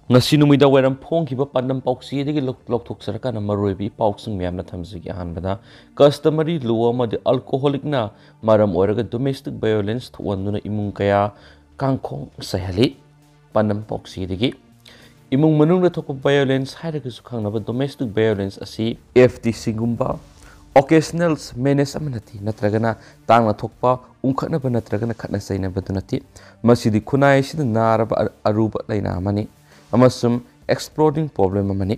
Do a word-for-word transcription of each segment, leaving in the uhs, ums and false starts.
ꯉꯁꯤ ꯅꯨꯃꯤꯗꯥꯡ ꯋꯥꯏꯔꯝ ꯐꯣꯡꯈꯤꯕ ꯄꯥꯟꯗꯝ ꯄꯥꯎꯆꯦꯗꯒꯤ ꯂꯧ-, ꯂꯧꯊꯣꯛꯆꯔꯀꯥꯟꯗ ꯃꯔꯨꯑꯣꯏꯕ ꯏ ꯄꯥꯎꯁꯤꯡ ꯃꯌꯥꯝꯅ ꯊꯝꯖꯒꯦ꯫ ꯑꯍꯥꯟꯕꯗ, customary law ꯑꯃꯗꯤ alcoholicꯅ ꯃꯔꯝ ꯑꯣꯏꯔꯒ domestic violence ꯊꯣꯛꯍꯟꯗꯨꯅ ꯏꯃꯨꯡ ꯀꯌꯥ ꯀꯥꯡꯈꯣꯡ ꯆꯥꯏꯍꯜꯂꯤ꯫ ꯄꯥꯟꯗꯝ ꯄꯥꯎꯆꯦꯗꯒꯤ, ꯏꯃꯨꯡ ꯃꯅꯨꯡꯗ ꯊꯣꯛꯄ violence ꯍꯥꯏꯔꯒꯁꯨ ꯈꯪꯅꯕ domestic violence ꯑꯁꯤ F T Cꯒꯨꯝꯕ occasional menace ꯑꯃ ꯅꯠꯇꯦ, ꯅꯠꯇ꯭ꯔꯒꯅ ꯇꯥꯡꯅ ꯊꯣꯛꯄ ꯎꯪꯈꯠꯅꯕ ꯅꯠꯇ꯭ꯔꯒꯅ ꯈꯠꯅ ꯆꯩꯅꯕꯗꯨ ꯅꯠꯇꯦ꯫ ꯃꯁꯤꯗꯤ ꯈꯨꯟꯅꯥꯏ ꯑꯁꯤꯗ ꯅꯥꯔꯕ ꯑ-, ꯑꯔꯨꯕ ꯂꯥꯏꯅꯥ ꯑꯃꯅꯤ ꯑꯃꯁꯨꯡ exploding problem ꯑꯃꯅꯤ꯫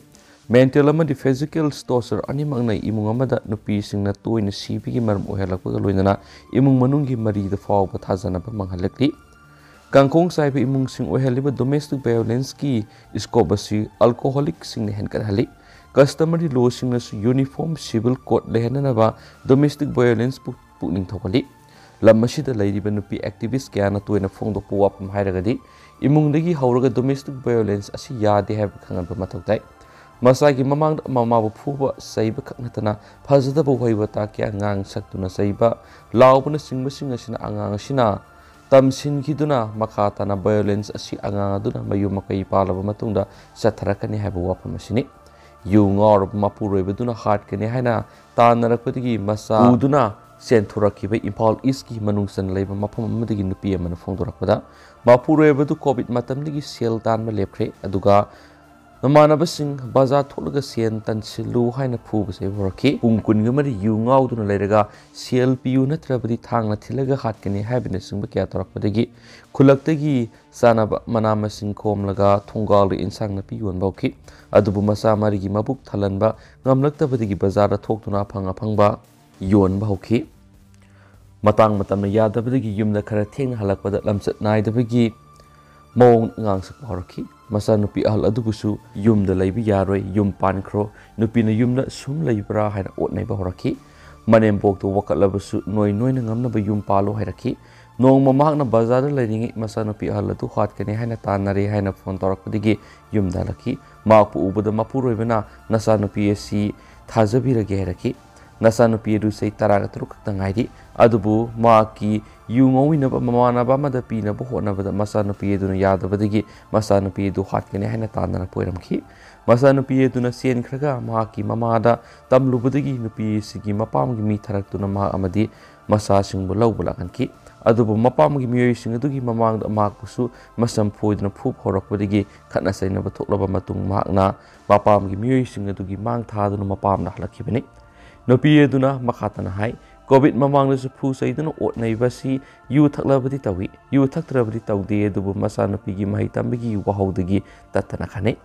Mental ꯑꯃꯗꯤ physical torture ꯑꯅꯤꯃꯛꯅ ꯏꯃꯨꯡ ꯑꯃꯗ ꯅꯨꯄꯤꯁꯤꯡꯅ ꯇꯣꯏꯅ ꯁꯤꯕꯒꯤ ꯃꯔꯝ ꯑꯣꯏꯍꯜꯂꯛꯄꯒ ꯂꯣꯏꯅꯅ ꯏꯃꯨꯡ ꯃꯅꯨꯡꯒꯤ ꯃꯔꯤꯗ ꯐꯥꯎꯕ ꯊꯥꯖꯅꯕ ꯃꯥꯡꯍꯜꯂꯛꯂꯤ꯫ ꯀꯥꯡꯈꯣꯡ ꯆꯥꯏꯕ ꯏꯃꯨꯡꯁꯤꯡ ꯑꯣꯏꯍꯜꯂꯤꯕ domestic violenceꯀꯤ scope ꯑꯁꯤ alcoholicꯁꯤꯡꯅ ꯍꯦꯟꯒꯠꯍꯜꯂꯤ꯫ Customary lawꯁꯤꯡꯅꯁꯨ uniform civil code ꯂꯩꯍꯟꯅꯅꯕ domestic violenceꯄꯨ ꯄꯨꯛꯅꯤꯡ ꯊꯧꯒꯠꯂꯤ꯫ ꯂꯝ ꯑꯁꯤꯗ ꯂꯩꯔꯤꯕ ꯅꯨꯄꯤ activist ꯀꯌꯥꯅ ꯇꯣꯏꯅ ꯐꯣꯡꯗꯣꯛꯄ ꯋꯥꯐꯝ ꯍꯥꯏꯔꯒꯗꯤ, ꯏꯃꯨꯡꯗꯒꯤ ꯍꯧꯔꯒ domestic violence ꯑꯁꯤ ꯌꯥꯗꯦ ꯍꯥꯏꯕ ꯈꯪꯍꯟꯕ ꯃꯊꯧ ꯇꯥꯏ꯫ ꯃꯆꯥꯒꯤ ꯃꯃꯥꯡꯗ ꯃꯃꯥꯕꯨ ꯐꯨꯕ, ꯆꯩꯕ ꯈꯛ ꯅꯠꯇꯅ ꯐꯖꯗꯕ ꯋꯥꯍꯩ ꯋꯥꯇꯥ ꯀꯌꯥ ꯉꯥꯡ ꯁꯛꯇꯨꯅ ꯆꯩꯕ, ꯂꯥꯎꯕꯅꯆꯤꯡꯕꯁꯤꯡ ꯑꯁꯤꯅ ꯑꯉꯥꯡ ꯑꯁꯤꯅ ꯇꯝꯁꯤꯟꯈꯤꯗꯨꯅ ꯃꯈꯥ ꯇꯥꯅ violence ꯑꯁꯤ ꯑꯉꯥꯡ ꯑꯗꯨꯅ ꯃꯌꯨꯝ ꯃꯀꯩ ꯄꯥꯜꯂꯕ ꯃꯇꯨꯡꯗ ꯆꯠꯊꯔꯛꯀꯅꯤ ꯍꯥꯏꯕ ꯋꯥꯐꯝ ꯑꯁꯤꯅꯤ꯫ ꯌꯨ ꯉꯥꯎꯔꯕ ꯃꯄꯨꯔꯣꯏꯕꯗꯨꯅ ꯍꯥꯠꯀꯅꯤ ꯍꯥꯏꯅ ꯇꯥꯟꯅꯔꯛꯄꯗꯒꯤ ꯃꯆꯥ ꯄꯨꯗꯨꯅ ꯆꯦꯟꯊꯣꯔꯛꯈꯤꯕ ꯏꯝꯐꯥꯜ ꯏꯁꯀꯤ ꯃꯅꯨꯡ ꯆꯟꯅ ꯂꯩꯕ ꯃꯐꯝ ꯑꯃꯗꯒꯤ ꯅꯨꯄꯤ ꯑꯃꯅ ꯐꯣꯡꯗꯣꯔꯛꯄꯗ, ꯃꯄꯨꯔꯣꯏꯕꯗꯨ ꯀꯣꯚꯤꯗ ꯃꯇꯝꯗꯒꯤ ꯁꯦꯜ ꯇꯥꯟꯕ ꯂꯦꯞꯈ꯭ꯔꯦ, ꯑꯗꯨꯒ ꯃꯃꯥꯟꯅꯕꯁꯤꯡ ꯕꯖꯥꯔ ꯊꯣꯛꯂꯒ ꯁꯦꯟ ꯇꯥꯟꯁꯤꯜꯂꯨ ꯍꯥꯏꯅ ꯐꯨꯕ ꯆꯩꯕ ꯍꯧꯔꯛꯈꯤ꯫ ꯄꯨꯡ ꯀꯨꯟꯒ ꯃꯔꯤ ꯌꯨ ꯉꯥꯎꯗꯨꯅ ꯂꯩꯔꯒ ꯁꯦꯜ ꯄꯤꯌꯨ ꯅꯠꯇ꯭ꯔꯕꯗꯤ ꯊꯥꯡꯅ ꯊꯤꯜꯂꯒ ꯍꯥꯠꯀꯅꯤ ꯍꯥꯏꯕꯅꯆꯤꯡꯕ ꯀꯌꯥ ꯇꯧꯔꯛꯄꯗꯒꯤ ꯈꯨꯜꯂꯛꯇꯒꯤ ꯆꯥꯅꯕ ꯃꯅꯥ ꯃꯁꯤꯡ ꯈꯣꯝꯂꯒ ꯊꯣꯡꯒꯥꯜꯗ ꯏꯟꯁꯥꯡ ꯅꯥꯄꯤ ꯌꯣꯟꯕ ꯍꯧꯈꯤ꯫ ꯑꯗꯨꯕꯨ ꯃꯆꯥ ꯃꯔꯤꯒꯤ ꯃꯕꯨꯛ ꯊꯜꯍꯟꯕ ꯉꯝꯂꯛꯇꯕꯗꯒꯤ ꯕꯖꯥꯔꯗ ꯊꯣꯛꯇꯨꯅ ꯑꯐꯪ ꯑꯐꯪꯕ ꯌꯣꯟꯕ ꯍꯧꯈꯤ꯫ ꯃꯇꯥꯡ ꯃꯇꯝꯅ ꯌꯥꯗꯕꯗꯒꯤ ꯌꯨꯝꯗ ꯈꯔ ꯊꯦꯡꯅ ꯍꯜꯂꯛꯄꯗ ꯂꯝꯆꯠ ꯅꯥꯏꯗꯕꯒꯤ ꯃꯑꯣꯡ ꯑꯉꯥꯡ ꯁꯛꯄ ꯍꯧꯔꯛꯈꯤ꯫ ꯃꯆꯥꯅꯨꯄꯤ ꯑꯍꯜ ꯑꯗꯨꯕꯨꯁꯨ "ꯌꯨꯝꯗ ꯂꯩꯕ ꯌꯥꯔꯣꯏ, ꯌꯨꯝ ꯄꯥꯟꯈ꯭ꯔꯣ, ꯅꯨꯄꯤꯅ ꯌꯨꯝꯗ ꯁꯨꯝ ꯂꯩꯕ꯭ꯔꯥ?" ꯍꯥꯏꯅ ꯑꯣꯠ ꯅꯩꯕ ꯍꯧꯔꯛꯈꯤ꯫ ꯃꯅꯦꯝꯕꯣꯛꯇ ꯋꯥꯀꯠꯂꯕꯁꯨ "ꯅꯣꯏ ꯅꯣꯏꯅ ꯉꯝꯅꯕ ꯌꯨꯝ ꯄꯥꯜꯂꯣ" ꯍꯥꯏꯔꯛꯈꯤ꯫ ꯅꯣꯡꯃ ꯃꯍꯥꯛꯅ ꯕꯖꯥꯔꯗ ꯂꯩꯔꯤꯉꯩ ꯃꯆꯥꯅꯨꯄꯤ ꯑꯍꯜ ꯑꯗꯨ ꯍꯥꯠꯀꯅꯤ ꯍꯥꯏꯅ ꯇꯥꯟꯅꯔꯦ ꯍꯥꯏꯅ ꯐꯣꯟ ꯇꯧꯔꯛꯄꯗꯒꯤ ꯌꯨꯝꯗ ꯍꯜꯂꯛꯈꯤ꯫ ꯃꯍꯥꯛꯄꯨ ꯎꯕꯗ ꯃꯄꯨꯔꯣꯏꯕꯅ "ꯅꯆꯥꯅꯨꯄꯤ ꯑꯁꯤ ꯊꯥꯖꯕꯤꯔꯒꯦ" ꯍꯥꯏꯔꯛꯈꯤ꯫ ꯅꯆꯥꯅꯨꯄꯤ ꯑꯗꯨ ꯆꯍꯤ ꯇꯔꯥꯒ ꯇꯔꯨꯛ ꯈꯛꯇ ꯉꯥꯏꯔꯤ꯫ ꯑꯗꯨꯕꯨ ꯃꯍꯥꯛꯀꯤ ꯌꯨ ꯉꯧꯃꯤꯟꯅꯕ ꯃꯃꯥꯟꯅꯕ ꯑꯃꯗ ꯄꯤꯅꯕ ꯍꯣꯠꯅꯕꯗ ꯃꯆꯥꯅꯨꯄꯤ ꯑꯗꯨꯅ ꯌꯥꯗꯕꯗꯒꯤ ꯃꯆꯥꯅꯨꯄꯤ ꯑꯗꯨ ꯍꯥꯠꯀꯅꯤ ꯍꯥꯏꯅ ꯇꯥꯟꯅꯔꯛꯄ ꯑꯣꯏꯔꯝꯈꯤ꯫ ꯃꯆꯥꯅꯨꯄꯤ ꯑꯗꯨꯅ ꯆꯦꯟꯈ꯭ꯔꯒ ꯃꯍꯥꯛꯀꯤ ꯃꯃꯥꯗ ꯇꯝꯂꯨꯕꯗꯒꯤ ꯅꯨꯄꯤ ꯑꯁꯤꯒꯤ ꯃꯄꯥꯝꯒꯤ ꯃꯤ ꯊꯥꯔꯛꯇꯨꯅ ꯃꯍꯥꯛ ꯑꯃꯗꯤ ꯃꯆꯥꯁꯤꯡꯕꯨ ꯂꯧꯕ ꯂꯥꯛꯍꯟꯈꯤ꯫ ꯑꯗꯨꯕꯨ ꯃꯄꯥꯝꯒꯤ ꯃꯤꯑꯣꯏꯁꯤꯡ ꯑꯗꯨꯒꯤ ꯃꯃꯥꯡꯗ ꯃꯍꯥꯛꯄꯨꯁꯨ ꯃꯁꯝ ꯐꯣꯏꯗꯨꯅ ꯐꯨꯕ ꯍꯧꯔꯛꯄꯗꯒꯤ ꯈꯠꯅ ꯆꯩꯅꯕ ꯊꯣꯛꯂꯕ ꯃꯇꯨꯡ ꯃꯍꯥꯛꯅ ꯃꯄꯥꯝꯒꯤ ꯃꯤꯑꯣꯏꯁꯤꯡ ꯑꯗꯨꯒꯤ ꯃꯥꯡ ꯊꯥꯗꯨꯅ ꯃꯄꯥꯝꯗ ꯍꯜꯂꯛꯈꯤꯕꯅꯤ꯫ ꯅꯨꯄꯤ ꯑꯗꯨꯅ ꯃꯈꯥ ꯇꯥꯅ ꯍꯥꯏ, "ꯀꯣꯚꯤꯗ ꯃꯃꯥꯡꯗꯁꯨ ꯐꯨ ꯆꯩꯗꯨꯅ ꯑꯣꯠꯅꯩꯕ ꯑꯁꯤ ꯌꯨ ꯊꯛꯂꯕꯗꯤ ꯇꯧꯏ, ꯌꯨ ꯊꯛꯇ꯭ꯔꯕꯗꯤ ꯇꯧꯗꯦ, ꯑꯗꯨꯕꯨ ꯃꯆꯥꯅꯨꯄꯤꯒꯤ ꯃꯍꯩ ꯇꯝꯕꯒꯤ ꯋꯥꯍꯧꯗꯒꯤ ꯇꯠꯇꯅ ꯈꯟꯅꯩ꯫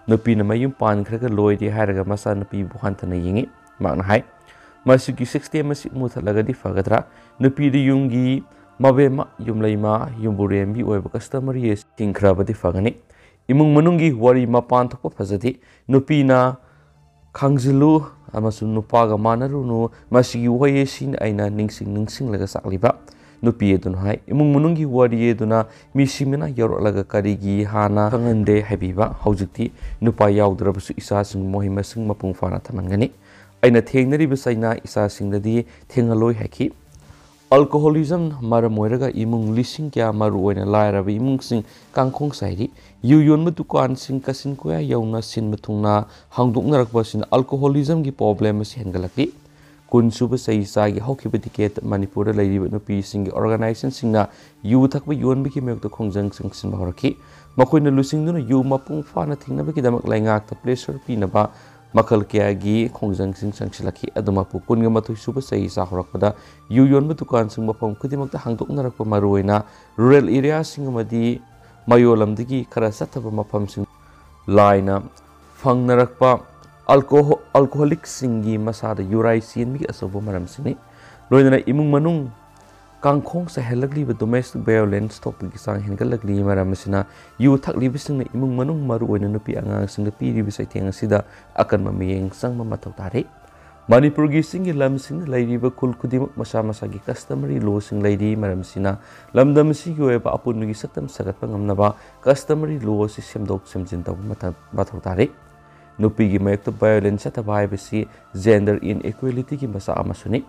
ꯅꯨꯄꯤꯅ ꯃꯌꯨꯝ ꯄꯥꯟꯈ꯭ꯔꯒ ꯂꯣꯏꯔꯦ ꯍꯥꯏꯔꯒ ꯃꯆꯥꯅꯨꯄꯤꯕꯨ ꯍꯟꯊꯅ ꯌꯦꯡꯏ꯫" ꯃꯍꯥꯛꯅ ꯍꯥꯏ, "ꯃꯁꯤꯒꯤ ꯁꯤꯁꯇꯦꯝ ꯑꯁꯤ ꯃꯨꯊꯠꯂꯒꯗꯤ ꯐꯒꯗ꯭ꯔꯥ? ꯅꯨꯄꯤꯗꯤ ꯌꯨꯝꯒꯤ ꯃꯕꯦꯝꯃ, ꯌꯨꯝꯂꯩꯃ, ꯌꯨꯝꯕꯨꯔꯦꯝꯕꯤ ꯑꯣꯏꯕ ꯀꯁꯇꯃꯔꯤ ꯑꯁꯤ ꯊꯤꯡꯈ꯭ꯔꯕꯗꯤ ꯐꯒꯅꯤ꯫ ꯏꯃꯨꯡ ꯃꯅꯨꯡꯒꯤ ꯋꯥꯔꯤ ꯃꯄꯥꯟ ꯊꯣꯛꯄ ꯐꯖꯗꯦ꯫ ꯅꯨꯄꯤꯅ ꯈꯥꯡꯖꯤꯜꯂꯨ ꯑꯃꯁꯨꯡ ꯅꯨꯄꯥꯒ ꯃꯥꯟꯅꯔꯨꯅꯨ꯫ ꯃꯁꯤꯒꯤ ꯋꯥꯍꯩ ꯑꯁꯤꯅ ꯑꯩꯅ ꯅꯤꯡꯁꯤꯡ ꯅꯤꯡꯁꯤꯡꯂꯒ ꯆꯥꯛꯂꯤꯕ꯫" ꯅꯨꯄꯤ ꯑꯗꯨꯅ ꯍꯥꯏ, "ꯏꯃꯨꯡ ꯃꯅꯨꯡꯒꯤ ꯋꯥꯔꯤ ꯑꯗꯨꯅ ꯃꯤꯁꯤꯡ ꯃꯅꯥ ꯌꯧꯔꯛꯂꯒ ꯀꯔꯤꯒꯤ ꯍꯥꯟꯅ ꯈꯪꯍꯟꯗꯦ ꯍꯥꯏꯕꯤꯕ? ꯍꯧꯖꯤꯛꯇꯤ ꯅꯨꯄꯥ ꯌꯥꯎꯗ꯭ꯔꯕꯁꯨ ꯏꯆꯥꯁꯤꯡ ꯃꯍꯩ ꯃꯁꯤꯡ ꯃꯄꯨꯡ ꯐꯥꯅ ꯇꯝꯍꯟꯒꯅꯤ꯫ ꯑꯩꯅ ꯊꯦꯡꯅꯔꯤꯕ ꯆꯩꯅꯥ ꯏꯆꯥꯁꯤꯡꯗꯗꯤ ꯊꯦꯡꯍꯜꯂꯣꯏ" ꯍꯥꯏꯈꯤ꯫ ꯑꯜꯀꯣꯍꯣꯂꯤꯖꯝ ꯃꯔꯝ ꯑꯣꯏꯔꯒ ꯏꯃꯨꯡ ꯂꯤꯁꯤꯡ ꯀꯌꯥ, ꯃꯔꯨꯑꯣꯏꯅ ꯂꯥꯏꯔꯕ ꯏꯃꯨꯡꯁꯤꯡ, ꯀꯥꯡꯈꯣꯡ ꯆꯥꯏꯔꯤ꯫ ꯌꯨ ꯌꯣꯟꯕ ꯗꯨꯀꯥꯟꯁꯤꯡ ꯀꯥꯆꯤꯟ ꯀꯣꯌꯥ ꯌꯧꯅ ꯁꯤꯟꯕ ꯊꯨꯡꯅ ꯍꯥꯡꯗꯣꯛꯅꯔꯛꯄ ꯑꯁꯤꯅ ꯑꯜꯀꯣꯍꯣꯂꯤꯖꯝꯒꯤ ꯄ꯭ꯔꯣꯕ꯭ꯂꯦꯝ ꯑꯁꯤ ꯍꯦꯟꯒꯠꯂꯛꯂꯤ꯫ ꯀꯨꯟ ꯁꯨꯕ ꯆꯍꯤ ꯆꯥꯒꯤ ꯍꯧꯈꯤꯕ ꯗꯤꯀꯦꯠ ꯃꯅꯤꯄꯨꯔꯗ ꯂꯩꯔꯤꯕ ꯅꯨꯄꯤꯁꯤꯡꯒꯤ ꯑꯣꯔꯒꯅꯥꯏꯖꯦꯁꯟꯁꯤꯡꯅ ꯌꯨ ꯊꯛꯄ ꯌꯣꯟꯕꯒꯤ ꯃꯥꯌꯣꯛꯇ ꯈꯣꯡꯖꯪ ꯆꯪꯁꯤꯟꯕ ꯍꯧꯔꯛꯈꯤ꯫ ꯃꯈꯣꯏꯅ ꯂꯨꯆꯤꯡꯗꯨꯅ ꯌꯨ ꯃꯄꯨꯡ ꯐꯥꯅ ꯊꯤꯡꯅꯕꯒꯤꯗꯃꯛ ꯂꯩꯉꯥꯛꯇ ꯄ꯭ꯔꯦꯁꯔ ꯄꯤꯅꯕ ꯃꯈꯜ ꯀꯌꯥꯒꯤ ꯈꯣꯡꯖꯪꯁꯤꯡ ꯆꯪꯁꯤꯜꯂꯛꯈꯤ꯫ ꯑꯗꯨꯃꯛꯄꯨ ꯀꯨꯟꯒ ꯃꯥꯊꯣꯏ ꯁꯨꯕ ꯆꯍꯤ ꯆꯥ ꯍꯧꯔꯛꯄꯗ ꯌꯨ ꯌꯣꯟꯕ ꯗꯨꯀꯥꯟꯁꯤꯡ ꯃꯐꯝ ꯈꯨꯗꯤꯡꯃꯛꯇ ꯍꯥꯡꯗꯣꯛꯅꯔꯛꯄ, ꯃꯔꯨꯑꯣꯏꯅ ꯔꯨꯔꯦꯜ ꯑꯦꯔꯤꯌꯥꯁꯤꯡ ꯑꯃꯗꯤ ꯃꯌꯣꯜꯂꯝꯗꯒꯤ ꯈꯔ ꯆꯠꯊꯕ ꯃꯐꯝꯁꯤꯡ ꯂꯥꯏꯅ ꯐꯪꯅꯔꯛꯄ ꯑꯜꯀꯣꯍꯣ-, ꯑꯜꯀꯣꯍꯣꯂꯤꯛꯁꯤꯡꯒꯤ ꯃꯁꯥꯗ ꯌꯨꯔꯥꯏ ꯆꯦꯟꯕꯒꯤ ꯑꯆꯧꯕ ꯃꯔꯝꯁꯤꯡꯅꯤ꯫ ꯂꯣꯏꯅꯅ ꯏꯃꯨꯡ ꯃꯅꯨꯡ ꯀꯥꯡꯈꯣꯡ ꯆꯥꯏꯍꯜꯂꯛꯂꯤꯕ ꯗꯣꯃꯦꯁꯇꯤꯛ ꯚꯥꯏꯑꯣꯂꯦꯟꯁ ꯊꯣꯛꯄꯒꯤ ꯆꯥꯡ ꯍꯦꯟꯒꯠꯂꯛꯂꯤ꯫ ꯃꯔꯝ ꯑꯁꯤꯅ ꯌꯨ ꯊꯛꯂꯤꯕꯁꯤꯡꯅ ꯏꯃꯨꯡ ꯃꯅꯨꯡ, ꯃꯔꯨꯑꯣꯏꯅ ꯅꯨꯄꯤ ꯑꯉꯥꯡꯁꯤꯡꯗ ꯄꯤꯔꯤꯕ ꯆꯩꯊꯦꯡ ꯑꯁꯤꯗ ꯑꯀꯟꯕ ꯃꯤꯠꯌꯦꯡ ꯆꯪꯕ ꯃꯊꯧ ꯇꯥꯔꯤ꯫ ꯃꯅꯤꯄꯨꯔꯒꯤ ꯆꯤꯡꯒꯤ ꯂꯝꯁꯤꯡꯗ ꯂꯩꯔꯤꯕ ꯈꯨꯜ ꯈꯨꯗꯤꯡꯃꯛ ꯃꯁꯥ ꯃꯁꯥꯒꯤ ꯀꯁꯇꯃꯔꯤ ꯂꯣꯁꯤꯡ ꯂꯩꯔꯤ꯫ ꯃꯔꯝ ꯑꯁꯤꯅ ꯂꯝꯗꯝ ꯑꯁꯤꯒꯤ ꯑꯣꯏꯕ ꯑꯄꯨꯟꯕꯒꯤ ꯁꯛꯇꯝ ꯁꯥꯒꯠꯄ ꯉꯝꯅꯕ ꯀꯁꯇꯃꯔꯤ ꯂꯣ ꯑꯁꯤ ꯁꯦꯝꯗꯣꯛ ꯁꯦꯝꯖꯤꯟ ꯇꯧꯕ ꯃꯊ-, ꯃꯊꯧ ꯇꯥꯔꯤ꯫ ꯅꯨꯄꯤꯒꯤ ꯃꯥꯌꯣꯛꯇ violence ꯆꯠꯊꯕ ꯍꯥꯏꯕꯁꯤ gender inequalityꯒꯤ ꯃꯆꯥꯛ ꯑꯃꯁꯨꯅꯤ꯫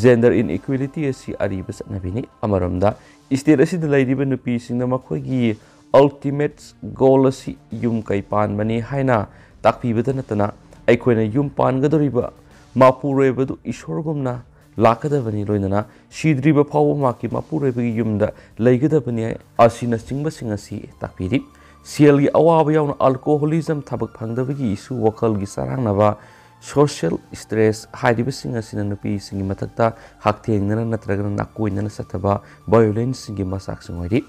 Gender inequality ꯑꯁꯤ ꯑꯔꯤꯕ ꯆꯠꯅꯕꯤꯅꯤ꯫ ꯑꯃꯔꯣꯝꯗ, state ꯑꯁꯤꯗ ꯂꯩꯔꯤꯕ ꯅꯨꯄꯤꯁꯤꯡꯅ ꯃꯈꯣꯏꯒꯤ ultimate goal ꯑꯁꯤ ꯌꯨꯝ ꯀꯩ ꯄꯥꯟꯕꯅꯤ ꯍꯥꯏꯅ ꯇꯥꯛꯄꯤꯕꯗ ꯅꯠꯇꯅ, ꯑꯩꯈꯣꯏꯅ ꯌꯨꯝ ꯄꯥꯟꯒꯗꯧꯔꯤꯕ ꯃꯄꯨꯔꯣꯏꯕꯗꯨ ꯏꯁꯣꯔꯒꯨꯝꯅ ꯂꯥꯛꯀꯗꯕꯅꯤ, ꯂꯣꯏꯅꯅ ꯁꯤꯗ꯭ꯔꯤꯕ ꯐꯥꯎꯕ ꯃꯍꯥꯛꯀꯤ ꯃꯄꯨꯔꯣꯏꯕꯒꯤ ꯌꯨꯝꯗ ꯂꯩꯒꯗꯕꯅꯤ ꯑꯁꯤꯅꯆꯤꯡꯕꯁꯤꯡ ꯑꯁꯤ ꯇꯥꯛꯄꯤꯔꯤ꯫ ꯁꯦꯜꯒꯤ ꯑꯋꯥꯕ ꯌꯥꯎꯅ alcoholism, ꯊꯕꯛ ꯐꯪꯗꯕꯒꯤ issue, ꯋꯥꯈꯜꯒꯤ ꯆꯔꯥꯡꯅꯕ, social stress ꯍꯥꯏꯔꯤꯕꯁꯤꯡ ꯑꯁꯤꯅ ꯅꯨꯄꯤꯁꯤꯡꯒꯤ ꯃꯊꯛꯇ ꯍꯛꯊꯦꯡꯅꯅ ꯅꯠꯇ꯭ꯔꯒꯅ ꯅꯥꯀꯣꯏꯅꯅ ꯆꯠꯊꯕ violenceꯁꯤꯡꯒꯤ ꯃꯆꯥꯛꯁꯤꯡ ꯑꯣꯏꯔꯤ꯫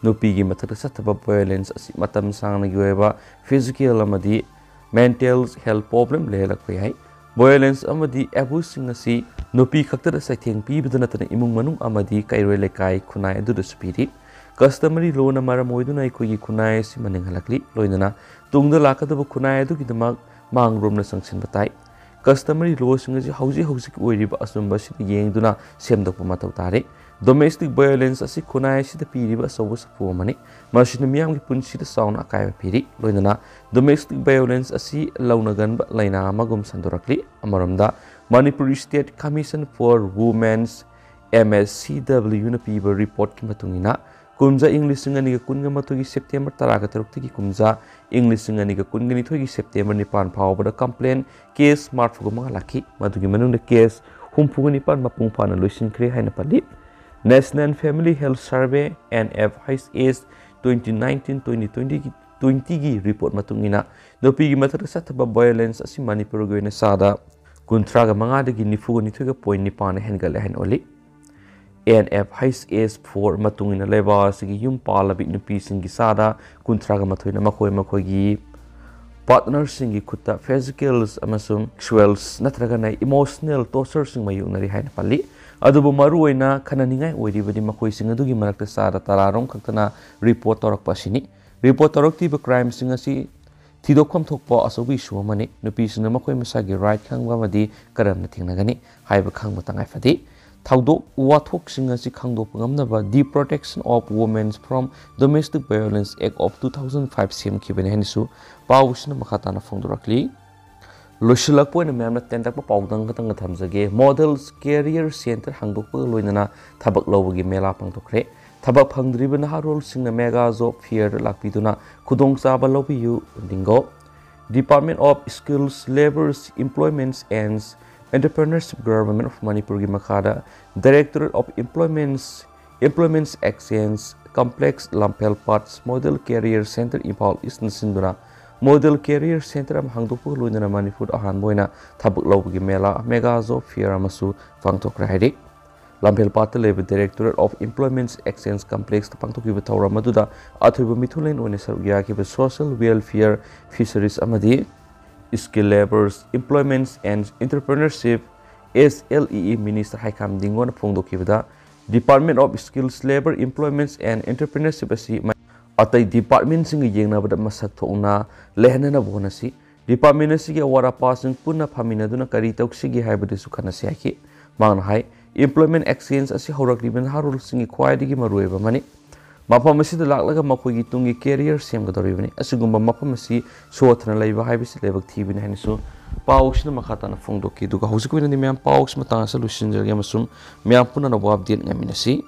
ꯅꯨꯄꯤꯒꯤ ꯃꯊꯛꯇ ꯆꯠꯊꯕ violence ꯑꯁꯤ ꯃꯇꯝ ꯁꯥꯡꯅꯒꯤ ꯑꯣꯏꯕ physical ꯑꯃꯗꯤ mental health problem ꯂꯩꯍꯜꯂꯛꯄ ꯌꯥꯏ꯫ Violence ꯑꯃꯗꯤ abuseꯁꯤꯡ ꯑꯁꯤ ꯅꯨꯄꯤ ꯈꯛꯇꯗ ꯆꯩꯊꯦꯡ ꯄꯤꯕꯗ ꯅꯠꯇꯅ ꯏꯃꯨꯡ ꯃꯅꯨꯡ ꯑꯃꯗꯤ ꯀꯩꯔꯣꯏ ꯂꯩꯀꯥꯏ ꯈꯨꯟꯅꯥꯏ ꯑꯗꯨꯗꯁꯨ ꯄꯤꯔꯤ꯫ Customary lawꯅ ꯃꯔꯝ ꯑꯣꯏꯗꯨꯅ ꯑꯩꯈꯣꯏꯒꯤ ꯈꯨꯟꯅꯥꯏ ꯑꯁꯤ ꯃꯅꯤꯡ ꯍꯜꯂꯛꯂꯤ, ꯂꯣꯏꯅꯅ ꯇꯨꯡꯗ ꯂꯥꯛꯀꯗꯕ ꯈꯨꯟꯅꯥꯏ ꯑꯗꯨꯒꯤꯗꯃꯛ ꯃꯥꯡꯂꯣꯝꯅ ꯆꯪꯁꯤꯟꯕ ꯇꯥꯏ꯫ Customary lawꯁꯤꯡ ꯑꯁꯤ ꯍꯧꯖꯤꯛ ꯍꯧꯖꯤꯛ ꯑꯣꯏꯔꯤꯕ ꯑꯆꯨꯝꯕ ꯑꯁꯤꯗ ꯌꯦꯡꯗꯨꯅ ꯁꯦꯝꯗꯣꯛꯄ ꯃꯊꯧ ꯇꯥꯔꯤ꯫ Domestic violence ꯑꯁꯤ ꯈꯨꯟꯅꯥꯏ ꯑꯁꯤꯗ ꯄꯤꯔꯤꯕ ꯑꯆꯧꯕ ꯁꯥꯐꯨ ꯑꯃꯅꯤ꯫ ꯃꯁꯤꯅ ꯃꯤꯌꯥꯝꯒꯤ ꯄꯨꯟꯁꯤꯗ ꯆꯥꯎꯅ ꯑꯀꯥꯏꯕ ꯄꯤꯔꯤ꯫ ꯂꯣꯏꯅꯅ domestic violence ꯑꯁꯤ ꯂꯧꯅꯒꯟꯕ ꯂꯥꯏꯅꯥ ꯑꯃꯒꯨꯝ ꯁꯟꯗꯣꯔꯛꯂꯤ꯫ ꯑꯃꯔꯣꯝꯗ, Manipur State Commission for Women's, M S C W ꯅ ꯄꯤꯕ reportꯀꯤ ꯃꯇꯨꯡ ꯏꯟꯅ, ꯀꯨꯝꯖꯥ ꯏꯪ ꯂꯤꯁꯤꯡ ꯑꯅꯤꯒ ꯀꯨꯟꯒ ꯃꯥꯊꯣꯏꯒꯤ September ꯇꯔꯥꯒ ꯇꯔꯨꯛꯇꯒꯤ ꯀꯨꯝꯖꯥ ꯏꯪ ꯂꯤꯁꯤꯡ ꯑꯅꯤꯒ ꯀꯨꯟꯒ ꯅꯤꯊꯣꯏꯒꯤ September ꯅꯤꯄꯥꯟ ꯐꯥꯎꯕꯗ complaint case ꯃꯔꯤꯐꯨ ꯃꯉꯥ ꯂꯥꯛꯈꯤ꯫ ꯃꯗꯨꯒꯤ ꯃꯅꯨꯡꯗ case ꯍꯨꯝꯐꯨ ꯅꯤꯄꯥꯟ ꯃꯄꯨꯡ ꯐꯥꯅ ꯂꯣꯏꯁꯤꯟꯈ꯭ꯔꯦ ꯍꯥꯏꯅ ꯄꯜꯂꯤ꯫ National Family Health Survey, N F H S, twenty nineteen twenty twenty ꯒꯤ, twenty ꯒꯤ report ꯃꯇꯨꯡ ꯏꯟꯅ, ꯅꯨꯄꯤꯒꯤ ꯃꯊꯛꯇ ꯆꯠꯊꯕ violence ꯑꯁꯤ ꯃꯅꯤꯄꯨꯔꯒꯤ ꯑꯣꯏꯅ ꯆꯥꯗ ꯀꯨꯟꯊ꯭ꯔꯥꯒ ꯃꯉꯥꯗꯒꯤ ꯅꯤꯐꯨꯒ ꯅꯤꯊꯣꯏꯒ point ꯅꯤꯄꯥꯟ ꯍꯦꯟꯒꯠꯂꯦ ꯍꯥꯏꯅ ꯎꯠꯂꯤ꯫ N F H S four ꯃꯇꯨꯡ ꯏꯟꯅ, ꯂꯩꯕꯥꯛ ꯑꯁꯤꯒꯤ ꯌꯨꯝ ꯄꯥꯜꯂꯕꯤ ꯅꯨꯄꯤꯁꯤꯡꯒꯤ ꯆꯥꯗ ꯀꯨꯟꯊ꯭ꯔꯥꯒ ꯃꯥꯊꯣꯏꯅ ꯃꯈꯣꯏ ꯃꯈꯣꯏꯒꯤ partnerꯁꯤꯡꯒꯤ ꯈꯨꯠꯇ physicals ꯑꯃꯁꯨꯡ sexuals ꯅꯠꯇ꯭ꯔꯒꯅ emotional tortureꯁꯤꯡ ꯃꯥꯌꯣꯛꯅꯔꯤ ꯍꯥꯏꯅ ꯄꯜꯂꯤ꯫ ꯑꯗꯨꯕꯨ ꯃꯔꯨꯑꯣꯏꯅ ꯈꯟꯅꯅꯤꯡꯉꯥꯏ ꯑꯣꯏꯔꯤꯕꯗꯤ ꯃꯈꯣꯏꯁꯤꯡ ꯑꯗꯨꯒꯤ ꯃꯔꯛꯇ ꯆꯥꯗ ꯇꯔꯥꯔꯣꯝ ꯈꯛꯇꯅ report ꯇꯧꯔꯛꯄ ꯑꯁꯤꯅꯤ꯫ Report ꯇꯧꯔꯛꯇ꯭ꯔꯤꯕ crimeꯁꯤꯡ ꯑꯁꯤ ꯊꯤꯗꯣꯛꯐꯝ ꯊꯣꯛꯄ ꯑꯆꯧꯕ issue ꯑꯃꯅꯤ꯫ ꯅꯨꯄꯤꯁꯤꯡꯅ ꯃꯈꯣꯏ ꯃꯁꯥꯒꯤ right ꯈꯪꯕ ꯑꯃꯗꯤ ꯀꯔꯝꯅ ꯊꯦꯡꯅꯒꯅꯤ ꯍꯥꯏꯕ ꯈꯪꯕ ꯇꯉꯥꯏ ꯐꯗꯦ꯫ ꯊꯧꯗꯣꯛ ꯋꯥꯊꯣꯛꯁꯤꯡ ꯑꯁꯤ ꯈꯪꯗꯣꯛꯄ ꯉꯝꯅꯕ The Protection of Women from Domestic Violence Act of two thousand five ꯁꯦꯝꯈꯤꯕꯅꯤ ꯍꯥꯏꯅꯁꯨ ꯄꯥꯎꯁꯤꯅ ꯃꯈꯥ ꯇꯥꯅ ꯐꯣꯡꯗꯣꯔꯛꯂꯤ꯫ ꯂꯣꯏꯁꯤꯜꯂꯛꯄ ꯑꯣꯏꯅ ꯃꯌꯥꯝꯅ ꯇꯦꯟꯇꯛꯄ ꯄꯥꯎꯗꯪ ꯈꯛꯇꯪꯒ ꯊꯝꯖꯒꯦ꯫ Models Career Center ꯍꯥꯡꯗꯣꯛꯄꯒ ꯂꯣꯏꯅꯅ ꯊꯕꯛ ꯂꯧꯕꯒꯤ ꯃꯦꯂꯥ ꯄꯥꯡꯊꯣꯛꯈ꯭ꯔꯦ꯫ ꯊꯕꯛ ꯐꯪꯗ꯭ꯔꯤꯕ ꯅꯍꯥꯔꯣꯜꯁꯤꯡꯅ Mega Job Fair ꯂꯥꯛꯄꯤꯗꯨꯅ ꯈꯨꯗꯣꯡꯆꯥꯕ ꯂꯧꯕꯤꯌꯨ꯫ ꯂꯤꯡꯒꯣ꯫ Department of Skills, Labour, Employment and Entrepreneurship, Government of ꯃꯅꯤꯄꯨꯔꯒꯤ ꯃꯈꯥꯗ Directorate of Employment, Employment Exchange Complex, ꯂꯝꯐꯦꯜ ꯄꯥꯠ, Model Career Center, ꯏꯝꯐꯥꯜ ꯏꯁꯅ ꯁꯤꯟꯗꯨꯅ Model Career Center ꯑꯃ ꯍꯥꯡꯗꯣꯛꯄꯒ ꯂꯣꯏꯅꯅ ꯃꯅꯤꯄꯨꯔꯗ ꯑꯍꯥꯟꯕ ꯑꯣꯏꯅ ꯊꯕꯛ ꯂꯧꯕꯒꯤ ꯃꯦꯂꯥ, Mega Job Fair ꯑꯃꯁꯨ ꯄꯥꯡꯊꯣꯛꯈ꯭ꯔꯦ ꯍꯥꯏꯔꯤ꯫ ꯂꯝꯐꯦꯜ ꯄꯥꯠꯇ ꯂꯩꯕ Directorate of Employment Exchange Complexꯇ ꯄꯥꯡꯊꯣꯛꯈꯤꯕ ꯊꯧꯔꯝ ꯑꯗꯨꯗ ꯑꯊꯣꯏꯕ ꯃꯤꯊꯨꯡꯂꯦꯟ ꯑꯣꯏꯅ ꯁꯔꯨꯛ ꯌꯥꯈꯤꯕ Social Welfare, Fisheries ꯑꯃꯗꯤ Skill, Labour, Employment and Entrepreneurship, S L E E Minister ꯍꯩꯈꯥꯝ ꯗꯤꯡꯒꯣꯅ ꯐꯣꯡꯗꯣꯛꯈꯤꯕꯗ, Department of Skills, Labour, Employment and Entrepreneurship ꯑꯁꯤ ꯑꯇꯩ departmentꯁꯤꯡꯒ ꯌꯦꯡꯅꯕꯗ ꯃꯁꯛ ꯊꯣꯛꯅ ꯂꯩꯍꯟꯅꯅꯕ ꯍꯣꯠꯅꯁꯤ꯫ Department ꯑꯁꯤꯒꯤ ꯑꯋꯥꯠ ꯑꯄꯥꯁꯤꯡ ꯄꯨꯟꯅ ꯐꯝꯃꯤꯟꯅꯗꯨꯅ ꯀꯔꯤ ꯇꯧꯁꯤꯒꯦ ꯍꯥꯏꯕꯗꯨꯁꯨ ꯈꯟꯅꯁꯤ ꯍꯥꯏꯈꯤ꯫ ꯃꯍꯥꯛꯅ ꯍꯥꯏ, Employment Exchange ꯑꯁꯤ ꯍꯧꯔꯛꯂꯤꯕ ꯅꯍꯥꯔꯣꯜꯁꯤꯡꯒꯤ ꯈ꯭ꯋꯥꯏꯗꯒꯤ ꯃꯔꯨꯑꯣꯏꯕ ꯑꯃꯅꯤ꯫ ꯃꯐꯝ ꯑꯁꯤꯗ ꯂꯥꯛꯂꯒ ꯃꯈꯣꯏꯒꯤ ꯇꯨꯡꯒꯤ career ꯁꯦꯝꯒꯗꯧꯔꯤꯕꯅꯤ꯫ ꯑꯁꯤꯒꯨꯝꯕ ꯃꯐꯝ ꯑꯁꯤ ꯁꯣꯠꯊꯅ ꯂꯩꯕ ꯍꯥꯏꯕꯁꯤ ꯂꯥꯏꯕꯛ ꯊꯤꯕꯅꯤ ꯍꯥꯏꯅꯁꯨ ꯄꯥꯎꯁꯤꯅ ꯃꯈꯥ ꯇꯥꯅ ꯐꯣꯡꯗꯣꯛꯈꯤ꯫ ꯑꯗꯨꯒ ꯍꯧꯖꯤꯛꯀꯤ ꯑꯣꯏꯅꯗꯤ ꯃꯌꯥꯝ ꯄꯥꯎꯁꯤ ꯃꯇꯥꯡ ꯑꯁꯤꯗ ꯂꯣꯏꯁꯤꯟꯖꯔꯒꯦ ꯑꯃꯁꯨꯡ ꯃꯌꯥꯝ ꯄꯨꯟꯅ ꯑꯅꯧꯕ update ꯉꯥꯏꯃꯤꯟꯅꯁꯤ꯫